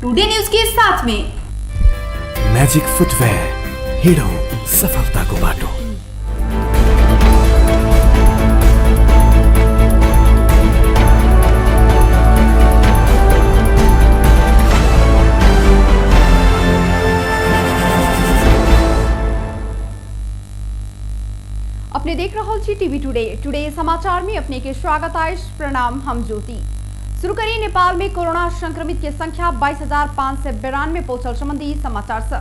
Today news के साथ में म्याजिक फुटवेयर, हिँडौँ सफलताको बाटो। अपने देख रहल छी टीवी टुडे। टुडे समाचार में अपने के स्वागत अछि। प्रणाम, हम ज्योति। शुरू करी नेपाल में कोरोना संक्रमित के संख्या 22,592 पहुंचल संबंधी समाचार से।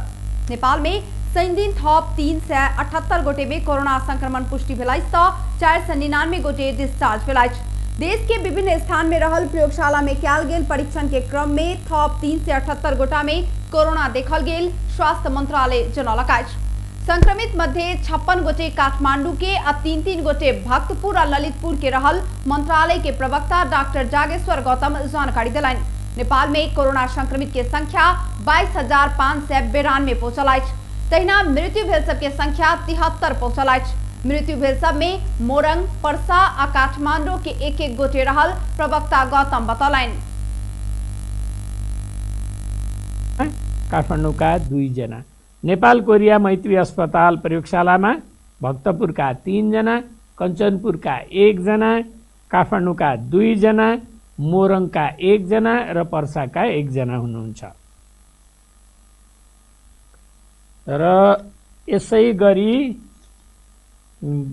नेपाल में शनि दिन थप 378 गोटे में कोरोना संक्रमण पुष्टि भेल अछि त 499 गोटे डिस्चार्ज भेल अछि। देश के विभिन्न स्थान में रहल प्रयोगशाला में कयल गेल परीक्षण के क्रम में थप 378 गोटा में कोरोना देखल गेल स्वास्थ्य मंत्रालय जनौलक अछि। संक्रमित मध्ये 56 गोटे काठमांडू के आ 3-3 गोटे भक्तपुर आ ललितपुर के रहल मंत्रालय के प्रवक्ता डॉक्टर जागेश्वर गौतम जानकारी देलनि। नेपाल में कोरोना संक्रमित के संख्या 22,592 पहुंचल अछि। तहिना मृत्यु भेल सबके संख्या 73 पहुंचल अछि। मृत्यु भेल सब में मोरंग, परसा आ काठमांडू के 1-1 गोटे रहल प्रवक्ता गौतम बतौलनि। काठमाडौँका 2 जना, नेपाल कोरिया मैत्री अस्पताल प्रयोगशालामा भक्तपुरका 3 जना, कञ्चनपुरका 1 जना, काठमाडौँका 2 जना, मोरङका 1 जना र पर्साका 1 जना हुनुहुन्छ। र यसै गरी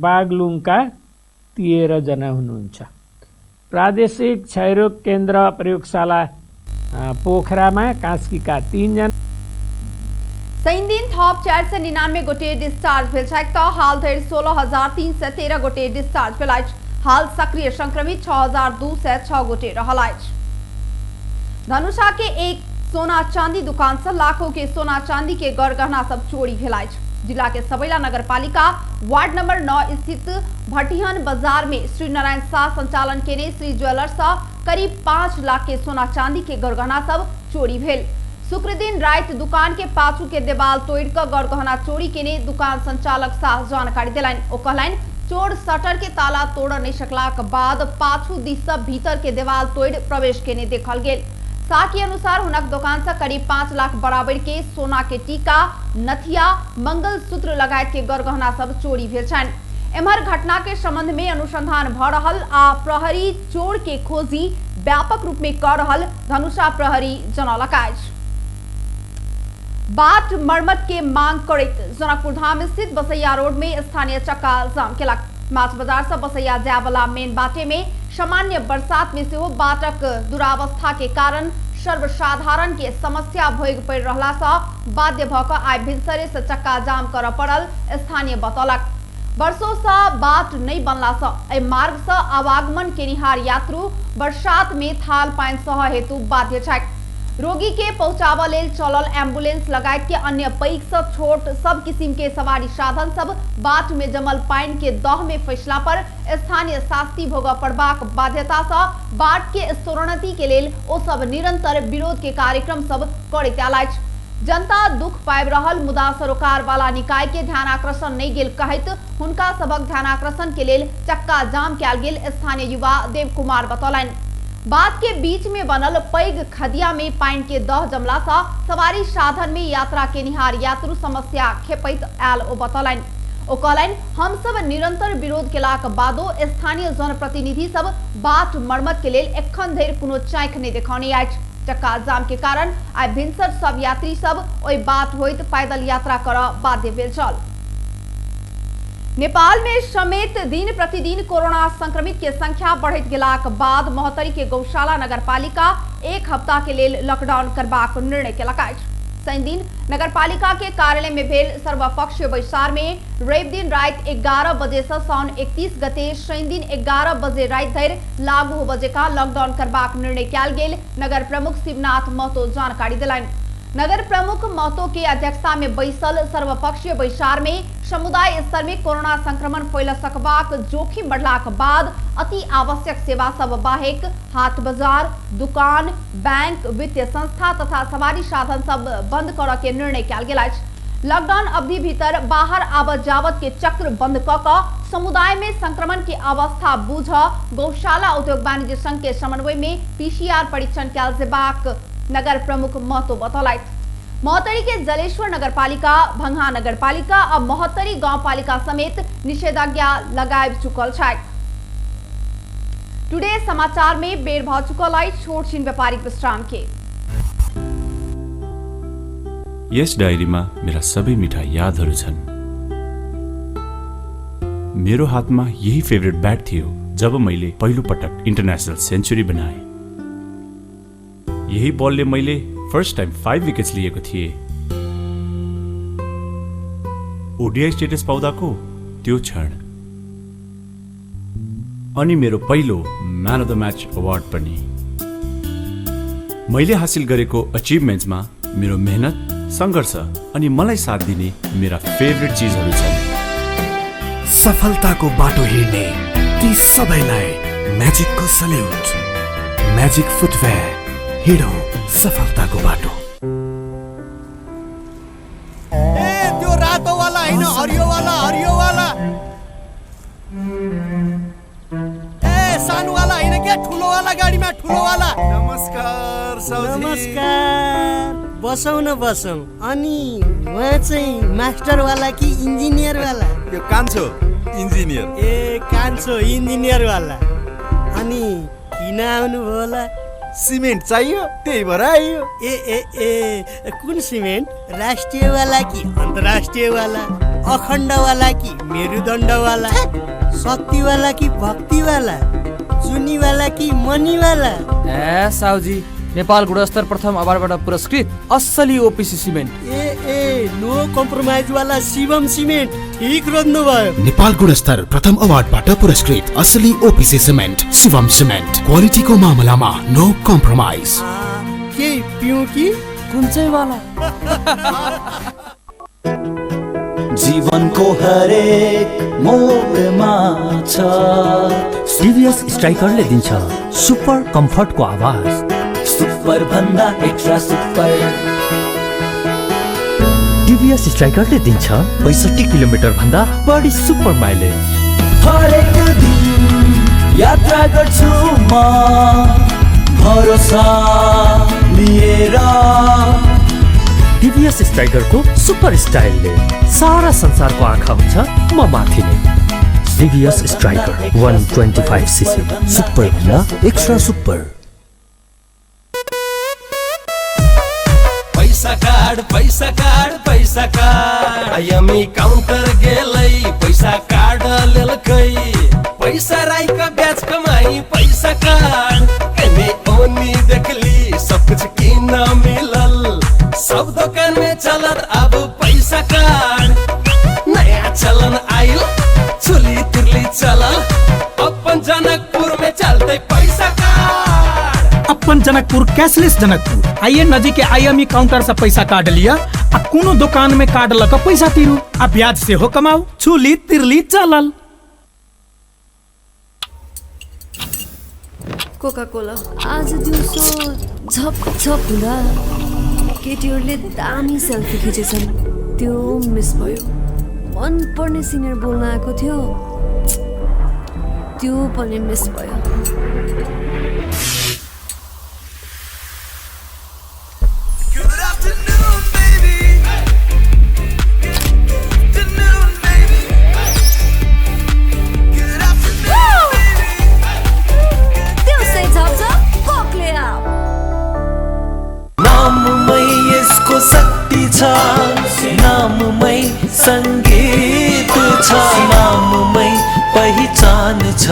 बागलुङका 13 जना हुनुहुन्छ। प्रादेशिक क्षयरोग केन्द्र प्रयोगशाला पोखरामा कास्कीका 3 जना। शनि दिन थप 499 गोटे डिस्चार्ज भेल छैक त हाल धरि 16,313 गोटे डिस्चार्ज भेल अछि। हाल सक्रिय संक्रमित 6,206 गोटे रहल अछि। धनुषा के एक सोना चांदी दुकान से लाखों के सोना चांदी के गरगहना सब चोरी भेल अछि। जिला के सबैला नगरपालिका वार्ड नंबर 9 स्थित भटिहन बाजार में श्री नारायण शाह संचालन केने श्री ज्वेलर्स करीब 5 लाख के सोना चांदी के गरगहना सब चोरी भेल। शुक्र दिन राति दुकान के पाछू के देवाल तोड़ कऽ गरगहना चोरी केने दुकान संचालक शाह जानकारी देलनि। ओ कहलनि चोर शटर के ताला तोड़ नहीं सकलाक बाद पाछू दिस से भीतर के देवाल तोड़ प्रवेश केने देखल गेल। शाह के अनुसार हुनक दुकान से करीब 5 लाख बराबर के सोना के टीका, नथिया, मंगलसूत्र लगायत के गरगहना सब चोरी भेल छनि। एम्हर घटना के संबंध में अनुसंधान भ रहल आ प्रहरी चोर के खोजी व्यापक रूप में कर रहल धनुषा प्रहरी जनौलक अछि। बाट मरम्मत के मांग करैत जनकपुर धाम स्थित बसैया रोड में स्थानीय चक्का जाम केलक। माछ बाजार से बसैया जाय वाला मेन बाटे में सामान्य बरसात में सेहो बाटक दुरावस्था के कारण सर्वसाधारण के समस्या भोग पड़ि रहला से बाध्य भ क आइ भिनसरे से चक्का जाम करय पड़ल स्थानीय बतौलक। वर्षों से बाट नहीं बनला से एहि मार्ग से आवागमन केनिहार यात्रु बरसात में थाल पानि सह हेतु बाध्य छथि। रोगी के पहुंचाबऽ लेल चलल एम्बुलेंस लगायत के अन्य पैघ से छोट सब किसिम के सवारी साधन सब बाट में जमल पानि के दह में फैसला पर स्थानीय शास्ति भोगऽ पड़बाक बाध्यता से बाट के स्तरोन्नति के लेल ओ सब निरंतर विरोध के कार्यक्रम सब करैत आयल अछि। जनता दुख पाबि रहल मुदा सरोकार वाला निकाय के ध्यानाकर्षण नहीं गेल कहैत हुनका सबक ध्यानाकर्षण के लेल चक्का जाम कयल गेल स्थानीय युवा देव कुमार बतौलनि। बात के बीच में बनल पैघ खदिया में पानि के दह जमला से सवारी साधन में यात्रा केनिहार यात्रु समस्या खेपैत आयल ओ बतौलनि। ओ कहलनि हम सब निरंतर विरोध केलाक बादो स्थानीय जनप्रतिनिधि सब बाट मरम्मत के लेल एखन धरि कोनो चाँखि नहि देखौने अछि। चक्का जाम के कारण आइ भिनसर सब यात्री सब ओहि बाट होइत पैदल यात्रा करऽ बाध्य भेल छल। नेपाल में समेत दिन प्रतिदिन कोरोना संक्रमित के संख्या बढ़ैत गेलाक बाद महोत्तरी के गौशाला नगरपालिका 1 हफ्ता के लेल लॉकडाउन करबाक निर्णय केलक अछि। शनि दिन नगरपालिका के कार्यालय में भेल सर्वपक्षीय बैसार में रवि दिन राति 11 बजे से साउन 31 गते शनि दिन 11 बजे राति धरि लागू होबय जकाँ लॉकडाउन करबाक निर्णय कयल गेल नगर प्रमुख शिवनाथ महतो जानकारी देलनि। नगर प्रमुख महतो के अध्यक्षता में बैसल सर्वपक्षीय बैसार में समुदाय स्तर में कोरोना संक्रमण फैल सकबाक जोखिम बढ़लाक बाद अति आवश्यक सेवा सब बाहेक हाट बाजार, दुकान, बैंक, वित्तीय संस्था तथा सवारी साधन सब बंद करऽ के निर्णय कयल गेल अछि। लॉकडाउन अवधि भीतर बाहर आवत जावत के चक्र बंद क कऽ समुदाय में संक्रमण के अवस्था बूझ गौशाला उद्योग वाणिज्य संघ के समन्वय में पीसीआर परीक्षण कयल जेबाक नगर प्रमुख महतो बतौलथि। महोत्तरी के जलेश्वर नगरपालिका, भंगहा नगरपालिका आ महोत्तरी गाउँपालिका समेत निषेधाज्ञा लगाबि चुकल छथि। टुडे समाचार में बेर भ चुकल अछि छोट छिन व्यापारिक विश्राम के। यस डायरीमा मेरा सबै मिठा यादहरू छन्। मेरो हातमा यही फेभरेट ब्याट थियो जब मैले पहिलो पटक इन्टरनेसनल सेन्चुरी बनाएँ। यही बलले मैले फर्स्ट टाइम 5 विकेट्स लिएको थिएँ। ओडिआई स्टेटस पाउँदाको त्यो क्षण अनि मेरो पहिलो man of the match award पनि। मैले हासिल गरेको अचिभमेन्ट्समा मेरो मेहनत, सङ्घर्ष अनि मलाई साथ दिने मेरा फेभरेट चिजहरू छन्। सफलताको बाटो हिँड्ने ती सबैलाई म्याजिकको सल्युट। म्याजिक फुटवेयर, हिँडौँ सफलताको बाटो। ए त्यो रातो वाला हैन, हरियो वाला, हरियो वाला। ए सानो वाला हैन के, ठुलो वाला गाडीमा, ठुलो वाला। नमस्कार साउजी। नमस्कार, बसौँ न बसौँ। अनि उहाँ चाहिँ मास्टर वाला कि इन्जिनियर वाला? यो कान्छो इन्जिनियर। ए कान्छो इन्जिनियर वाला। अनि किन आउनुभयो होला? सिमेन्ट चाहियो, त्यही भएर आइयो। ए ए ए कुन सिमेन्ट? राष्ट्रियवाला कि अन्तर्राष्ट्रियवाला, अखण्डवाला कि मेरुदण्डवाला, शक्तिवाला कि भक्तिवाला, जुनीवाला कि मनीवाला? ए साउजी, नेपाल गुणस्तर प्रथम अवार्डबाट पुरस्कृत असली ओपिसी सिमेन्ट। ए ए नो कम्प्रोमाइज वाला शिवम सिमेन्ट, ठीक रोज्नु भयो। नेपाल गुणस्तर प्रथम अवार्डबाट पुरस्कृत असली ओपिसी सिमेन्ट, शिवम सिमेन्ट। क्वालिटीको मामलामा नो कम्प्रोमाइज। के पिउँ कि कुन चाहिँ वाला? जीवनको हरेक मोडमा छ टिभीएस स्ट्राइकरले दिन्छ सुपर कम्फर्टको आवाज, सुपर भन्दा एक्स्ट्रा सुपर। टिभीएस स्ट्राइकरले दिन्छ 65 किलोमिटर भन्दा बढी सुपर माइलेज। हरेक दिन यात्रा गर्छु म भरोसा लिएर। टिभीएस स्ट्राइकरको सुपर स्टाइलले सारा संसारको आँखा हुन्छ म माथि नै। टिभीएस स्ट्राइकर 125 सीसी, सुपर भन्दा एक्स्ट्रा सुपर। पैसा कार्ड, पैसा कार्ड, पैसा कार्ड। आइएमई काउंटर गेलै, पैसा कार्ड लेलकै। पैसा राई का ब्याज कमाई, पैसा कार्ड। एने ओनी देखली सब कुछ किन मिलल, सब दुकान में चलत अब पैसा कार्ड। नया चलन आइल, चुली तिरली चलल, अपन जनकपुर में चलते पैसा कार्ड। अपन जनकपुर कैशलेस जनकपुर। आइए नजीक के आईएमई काउंटर से पैसा कार्ड लिया आ कोनो दुकान में कार्ड लक पैसा तिरू आ ब्याज से हो कमाऊ। चुली तिरली चलल। कोका कोला आज दिउँसो झप झप हुँदा केटीहरूले दामी सेल्फी खिचेछन्, त्यो मिस भयो। मनपर्ने सिनियर बोल्न आएको थियो, त्यो पनि मिस भयो। नाममै यसको शक्ति छ, नाममै सङ्गीत छ, नाममै पहिचान छ,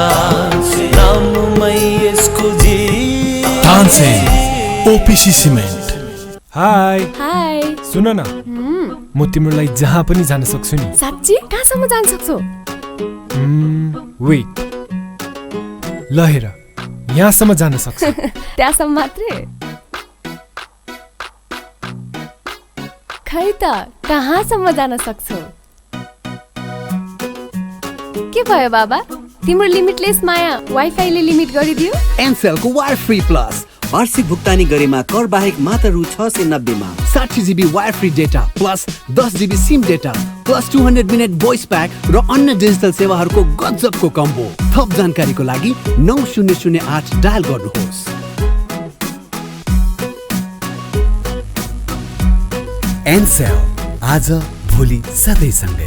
नाममै यसको जीवन। Tansen OPC cement. Hi hi, सुन न, म तिम्रो लागि जहाँ पनि जान सक्छु नि। साँच्ची? कहाँसम्म जान सक्छौ? वेट, ल हेर, यहाँसम्म जान सक्छु। त्यहाँसम्म मात्रै? खै त कहाँसम्म जान सक्छौ? के भयो बाबा, तिम्रो लिमिटलेस माया वाइफाईले लिमिट गरिदियो? एनसेलको वायर फ्री प्लस वार्षिक भुक्तानी गरेमा कर बाहेक मात्र रु 690 मा 60 GB wire free data plus 10 GB SIM data plus 200 minute voice pack र अन्य डिजिटल सेवाहरूको गजबको कम्बो। थप जानकारीको लागि 9008 डायल गर्नुहोस्। एनसेल, आज भोलि सधैँ सँगै।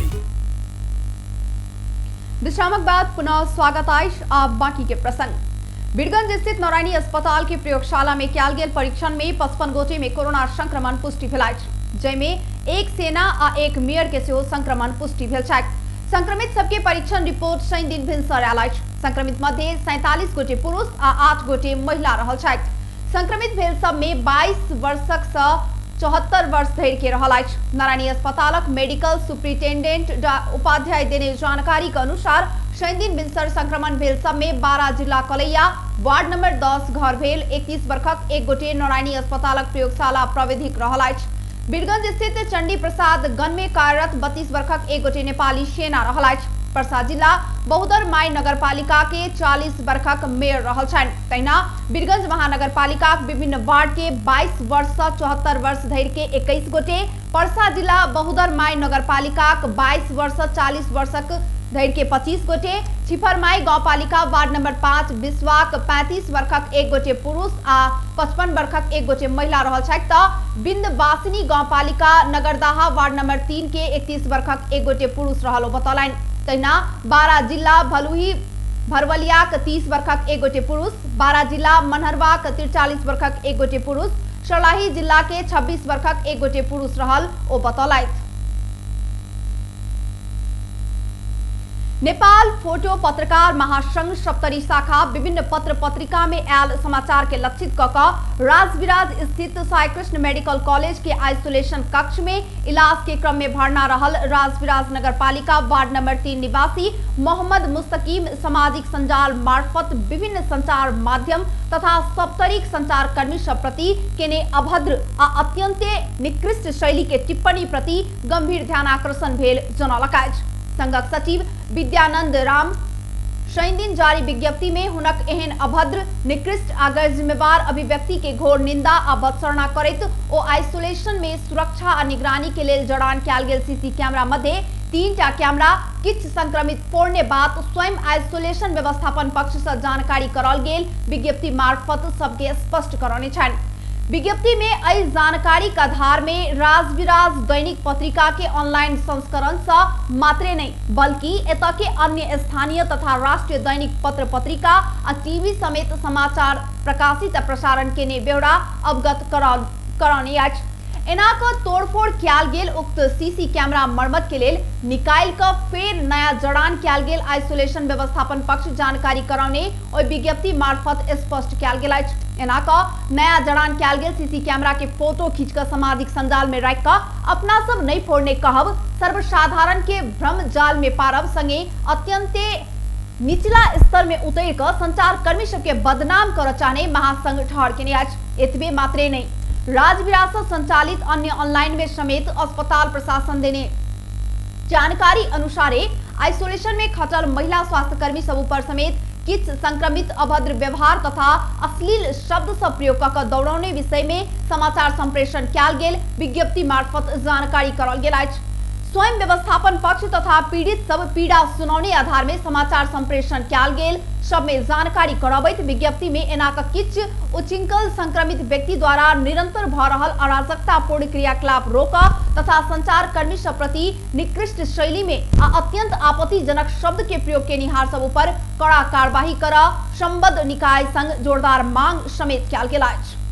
विश्रामक बाद पुनः स्वागत अछि। आब बाकी के प्रसंग। बीरगंज स्थित नारायणी अस्पताल के प्रयोगशाला में कयल गेल परीक्षण में 55 गोटे में कोरोना संक्रमण पुष्टि भेल अछि, जाहिमे एक सेना आ एक मेयर के सेहो संक्रमण पुष्टि भेल छैक। संक्रमित सबके परीक्षण रिपोर्ट शनि दिन भिनसर आयल अछि। संक्रमित मध्य 47 गोटे पुरुष आ 8 गोटे महिला रहल छथि। संक्रमित भेल सब में 22 वर्षक सँ 74 वर्ष धरि के रहल अछि। नारायणी अस्पतालक मेडिकल सुप्रिंटेंडेंट डा उपाध्याय देने जानकारी के अनुसार शनि दिन भिनसर संक्रमण भेल सब में 12 जिला कलैया वार्ड नंबर 10 घर भेल 31 वर्षक एक गोटे नारायणी अस्पतालक प्रयोगशाला प्राविधिक रहल अछि। बीरगंज स्थित चंडी प्रसाद गण में कार्यरत 32 वर्षक एक गोटे नेपाली सेना रहल अछि। परसा जिला बहुदर माई नगरपालिका के 40 वर्षक मेयर रहल छनि। तहिना बीरगंज महानगरपालिका विभिन्न वार्ड के 22 वर्ष सँ 74 वर्ष धरि के 21 गोटे, परसा जिला बहुदर माई नगरपालिका 22 वर्ष सँ 40 वर्षक धरि के 25 गोटे, छिफरमाई गाउँपालिका वार्ड नंबर 5 बिस्वाक 35 वर्षक एक गोटे पुरुष आ 55 वर्षक एक गोटे महिला रहल छथि। त बिंदवासिनी गाउँपालिका नगरदाहा वार्ड नंबर 3 के 31 वर्षक एक गोटे पुरुष रहल बतौलनि। तहिना 12 जिला भलुही भरवलियाक 30 वर्षक एक गोटे पुरुष, 12 जिला मनहरवाक 43 वर्षक एक गोटे पुरुष, सर्लाही जिला के 26 वर्षक एक गोटे पुरुष रहल ओ बतौलथि। नेपाल फोटो पत्रकार महासंघ सप्तरी शाखा विभिन्न पत्र पत्रिका में आयल समाचार के लक्षित क क राजविराज स्थित साईकृष्ण मेडिकल कॉलेज के आइसोलेशन कक्ष में इलाज के क्रम में भर्ना रहल राजविराज नगरपालिका वार्ड नंबर 3 निवासी मोहम्मद मुस्तकीम सामाजिक संजाल मार्फत विभिन्न संचार माध्यम तथा सप्तरीक संचारकर्मी सब प्रति केने अभद्र आ अत्यंते निकृष्ट शैली के टिप्पणी प्रति गंभीर ध्यानाकर्षण भेल जनौलक अछि। संघक सचिव विद्यानंद राम शनि दिन जारी विज्ञप्ति में हुनक एहन अभद्र, निकृष्ट आ गैर जिम्मेवार अभिव्यक्ति के घोर निंदा आ भत्सना करैत ओ आइसोलेशन में सुरक्षा आ निगरानी के लेल जड़ान कयल गेल सीसी कैमरा मध्य 3टा कैमरा किछु संक्रमित फोड़ने बात स्वयं आइसोलेशन व्यवस्थापन पक्ष से जानकारी कराओल गेल विज्ञप्ति मार्फत सबके स्पष्ट करौने छनि। विज्ञप्ति में एहि जानकारी के आधार में राजविराज दैनिक पत्रिका के ऑनलाइन संस्करण से मात्रे नहीं बल्कि एतय के अन्य स्थानीय तथा राष्ट्रीय दैनिक पत्र पत्रिका आ टीवी समेत समाचार प्रकाशित आ प्रसारण केने ब्यौरा अवगत करौने अछि। एना क तोड़फोड़ कयल गेल उक्त सीसी कैमरा मरम्मत के लेल निकालि क फेर नया जड़ान कयल गेल आइसोलेशन व्यवस्थापन पक्ष जानकारी करौने ओहि विज्ञप्ति मार्फत स्पष्ट कयल गेल अछि। एना क नया जड़ान कयल गेल सीसी कैमरा के फोटो खींच क सामाजिक संजाल में राखि क अपना सब नहीं फोड़ने कहब सर्वसाधारण के भ्रम जाल में पारब संगे अत्यंते निचला स्तर में उतर क संचारकर्मी सबके बदनाम कर चाहने महासंघ ठहर केने अछि। एतबे मात्रे नहीं राजविरासत संचालित अन्य ऑनलाइन में समेत अस्पताल प्रशासन देने जानकारी अनुसारे आइसोलेशन में खटल महिला स्वास्थ्यकर्मी सब ऊपर समेत किछ संक्रमित अभद्र व्यवहार तथा अश्लील शब्द सब प्रयोग क दौड़ौने विषय में समाचार संप्रेषण कयल गेल विज्ञप्ति मार्फत जानकारी करल गेल अछि। स्वयं व्यवस्थापन पक्ष तथा पीड़ित सब पीड़ा सुनौने आधार में समाचार संप्रेषण कयल गेल सब में जानकारी करबैत विज्ञप्ति में एना क किछु उचिंकल संक्रमित व्यक्ति द्वारा निरंतर भ रहल अराजकतापूर्ण क्रियाकलाप रोक तथा संचारकर्मी सब प्रति निकृष्ट शैली में आ अत्यंत आपत्तिजनक शब्द के प्रयोग केनिहार सब ऊपर कड़ा कार्यवाही कर संबद्ध निकाय संग जोरदार मांग समेत कयल गेल अछि।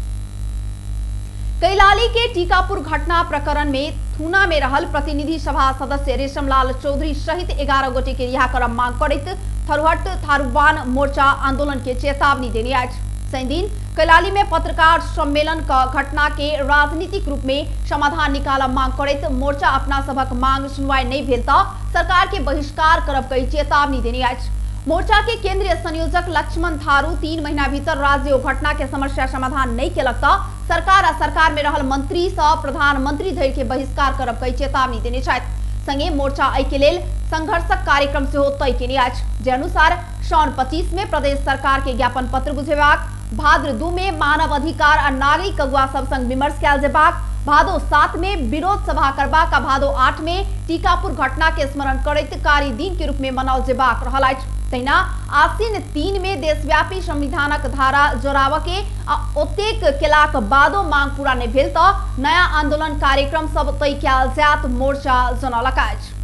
कैलाली के टीकापुर घटना प्रकरण में थूना में रहल प्रतिनिधि सभा सदस्य रेशमलाल चौधरी सहित 11 गोटे के रिहा करब मांग करैत थरुहट थारुवान मोर्चा आंदोलन के चेतावनी देने अछि। शनि दिन कैलाली में पत्रकार सम्मेलन क घटना के राजनीतिक रूप में समाधान निकालब मांग करैत मोर्चा अपना सभक मांग सुनवाई नहीं भेल त सरकार के बहिष्कार करब कहि चेतावनी देने अछि। मोर्चा के केंद्रीय संयोजक लक्ष्मण थारू 3 महीना भीतर राज्य घटना के समस्या समाधान नहीं केलक त सरकार आ सरकार में रहल मंत्री सँ प्रधानमंत्री धरि के बहिष्कार करब कहि चेतावनी देने छथि। संगे मोर्चा एहि के लेल संघर्षक कार्यक्रम सेहो तय केने अछि, जे अनुसार साउन 25 में प्रदेश सरकार के ज्ञापन पत्र बुझेबाक, भाद्र 2 में मानव अधिकार आ नागरिक अगुआ सब संग विमर्श कयल जेबाक, भादो 7 में विरोध सभा करबाक आ भादो 8 में टीकापुर घटना के स्मरण करैत कारी दिन के रूप में मनाओल जेबाक रहल अछि। तहिना आसिन 3 में देशव्यापी संविधानक धारा जोड़ाबऽ के आ ओतेक केलाक बादो मांग पूरा नहि भेल तऽ नया आंदोलन कार्यक्रम सब तय कयल जायत मोर्चा जनौलक अछि।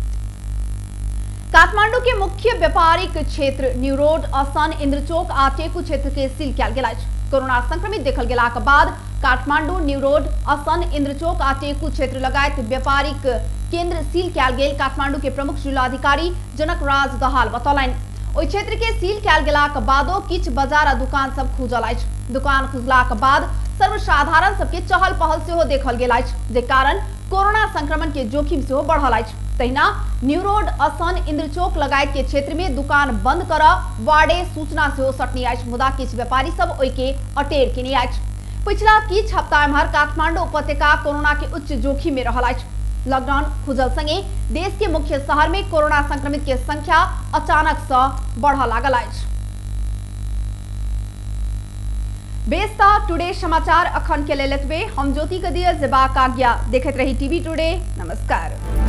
काठमांडू के मुख्य व्यापारिक क्षेत्र न्यू रोड, असन, इंद्रचौक आ टेकू क्षेत्र के सील कयल गेल अछि। कोरोना संक्रमित देखल गेलाक बाद काठमांडू न्यू रोड, असन, इंद्रचौक आ टेकू क्षेत्र लगायत व्यापारिक केंद्र सील कयल गेल काठमांडू के प्रमुख जिलाधिकारी जनक राज दहाल बतौलनि। ओहि क्षेत्र के सील कयल गेलाक बादो किछु बाजार आ दुकान सब खुजल अछि। दुकान खुजलाक बाद सर्वसाधारण सबके चहल पहल सेहो देखल गेल अछि, जे कारण कोरोना संक्रमण के जोखिम सेहो बढ़ल अछि। तहिना न्यू रोड, असन, इंद्रचौक लगायत के क्षेत्र में दुकान बंद कर वार्डे सूचना सेहो सटनी अछि, मुदा किछु व्यापारी सब ओहि के अटेर केने अछि। पिछला किछु हप्ता एम्हर काठमांडू उपत्यका कोरोना के उच्च जोखिम में रहल अछि। लॉकडाउन खुजल संगे देश के मुख्य शहर में कोरोना संक्रमित के संख्या अचानक से बढ़ लागल अछि। बेस त टुडे समाचार अखन के लेल एतबे। हम ज्योति के दिय जेबाक आज्ञा। देखैत रही टीवी टुडे। नमस्कार।